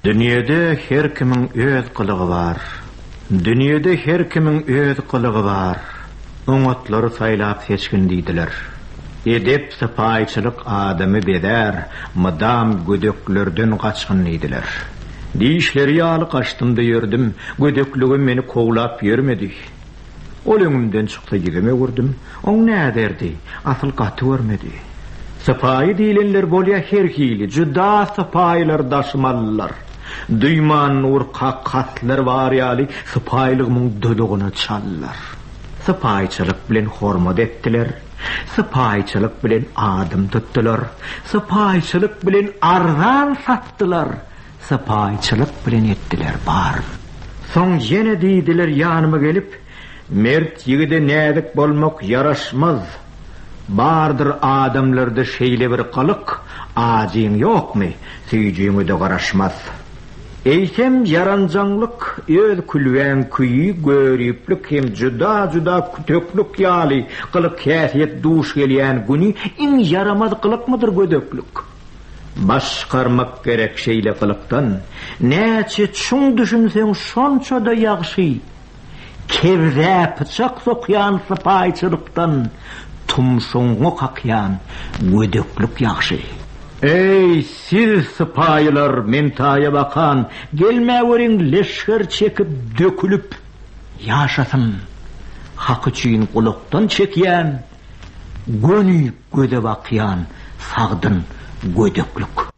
Dünýede her kimiň öz gylygy bar. Dünýede her kimiň öz gylygy bar. Oňatlary saýlap seçgin diýdiler. Edep sypaýyçylyk adamy bezär, mydam gödeklerden gaçgyn diýdiler. Diýişleri ýaly gaçdym-da ýördüm, gödekligem meni kowlap ýörmedi. Ol öňümden çyksa ýüzüm öwürdim, oň nä derdi, asyl gaty görmedi. Sypaýy diýlenler bolýa her hili, juda sypaýylar daşymalylar. Duýman durka kastlar bar ýaly sypaýylygymyň dulugyna çaldylar. Sypaýyçylyk bilen hormat etdiler, sypaýyçylyk bilen adym tutdular, sypaýyçylyk bilen arzan satdylar, Sypaýyçylyk bilen etdiler bar. Soň ýene diýdiler ýanyma gelip, Mert ýigide näzik bolmak ýaraşmaz. Bardyr adamlarda şeýle bir gylyk, ajyň ýokmy, süýjüňe-de garaşmaz. Eýsem, ýaranjaňlyk, öz külbäň küýi, göriplik hem juda-juda küteklik ýaly gylyk-häsiýet duş gelýän güni iň ýaramaz gylykmydyr gödeklik? Baş çykarmak gerek şeýle gylykdan, Näçe çuň düşünseň şonça-da ýagşy. Kebzä pyçak sokýan sypaýyçylykdan, Tumşugyňa kakýan gödeklik ýagşy. Eý, siz sypaýylar, men taýa bakan, Gelmäweriň leşger çekip, dökülip. Ýaşasyn, hak üçin gulakdan çekýän, Göni göze bakýan sagdyn gödeklik.